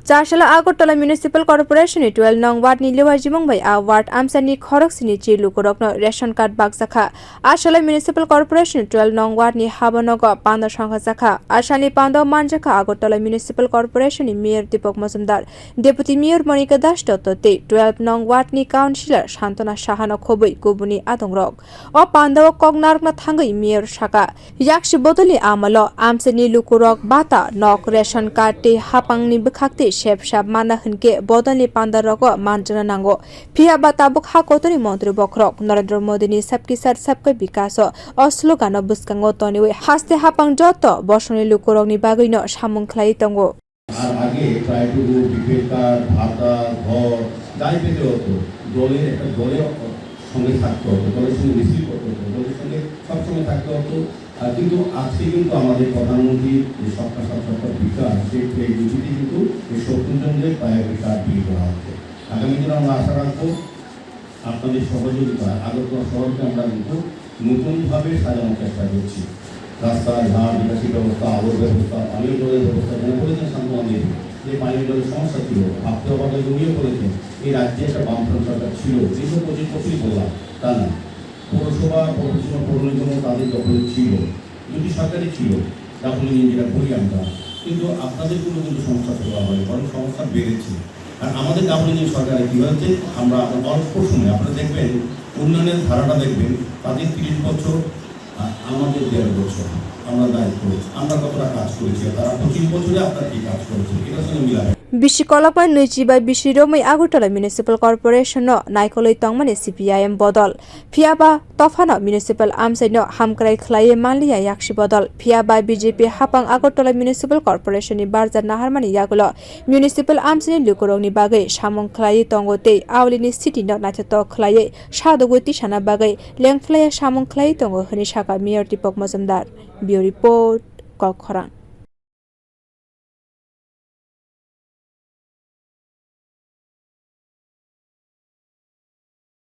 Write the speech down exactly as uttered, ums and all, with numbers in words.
Chasala Agartala Municipal Corporation ni twelve nong ward ni Liwajimung bai a ward amchani khorok sini chi lukurokno ration card bakjakha. Asala Municipal Corporation twelve nong ward ni habanogo panda songkha jakha. Asani panda manjakha Agartala Municipal Corporation ni Mayor Deepak Majumdar, Deputy Mayor Monika Das Dotto tei twelve nong ward ni Councillor Santona Sahano khobwi kubuni adongrok. O pandao kok narwkna thangwi Mayor saka, yaksi bodolni amalo amchaini lukurok bata nok, ration card tei hapangni bwkhaktwi sep sap mana hwnkhe bodolni pandarogo manjakna nango. Phiya ba tabuk ha kotorni montri bokhorok Narendra Modini Sabki Saath Sabka Vikas o, o slogan o bwskango toniwi haste hapang joto bosongni lukurokni bagwino samung khlaiwi tongo. আর আগে প্রায়টুকু বিপের কার্ড, ভাতা, ঘর যাই পেতে হতো, দলের একটা দলের সঙ্গে থাকতে হতো, দলের সঙ্গে মিছিল করতে হতো, দলের সঙ্গে সবসময় থাকতে হতো। আর কিন্তু আজকে কিন্তু আমাদের প্রধানমন্ত্রীর যে সবকা সাথ সবকা বিকাশ, সেই নীতিতে কিন্তু এই সত্তর জনদের প্রায়োরিটি কার্ড বিলি করা হচ্ছে। আগামী দিনে আমরা আশা রাখবো আপনাদের সহযোগিতা আগরতলা শহরকে আমরা কিন্তু নতুনভাবে সাজানোর চেষ্টা করছি। রাস্তাঘাট, নিকাশি ব্যবস্থা, আলোর ব্যবস্থা, পানীয় জলের ব্যবস্থা, যেন বলেছেন শান্তনু দেবী যে পানীয় জলের সমস্যা ছিল, ভাবতে অবাক হয়ে উনিও বলেছেন এই রাজ্যে একটা বামফ্রন্ট সরকার ছিল, দীর্ঘ পঁচিশ বছরই বললাম, তা না, পৌরসভা, পৌরসভা পৌর নিগম তাদের দখলে ছিল, দুটি সরকারই ছিল, দাফুলিং যেটা বলি আমরা, কিন্তু আপনাদের কোনো কিন্তু সমস্যা ছিল না, বরং সমস্যা বেড়েছে। আর আমাদের দাফুলিং সরকারে কি হয়েছে, আমরা আপনার অল্প সময় আপনারা দেখবেন, উন্নয়নের ধারাটা দেখবেন, তাদের তিরিশ বছর, আর আমাদের দেড় বছর। আমরা দায়িত্ব, আমরা কতটা কাজ করেছি, আর তারা পঁচিশ বছরে আপনার কি কাজ করেছে, এটার সঙ্গে মিলাবেন। Bisi kolokma nwichi bai bisi romwi Agartala Municipal Corporation no naikolwi tongmani C P I M bodol. Phiya ba tophano municipal amchaino hamkrai khlaiwi manliya yaksi bodol. Phiya ba B J P hapang Agartala Municipal Corporation ni barja naharmani yagulo municipal amchaini lukurokni bagwi samung khlaiwi tongo tei aolini city no naithotok khlaiwi sadogwi tisana bagwi lengphlaiya samung khlaiwi tongo hwnwi saka Mayor Deepak Majumdar. Bureau Report, Kokkhorang.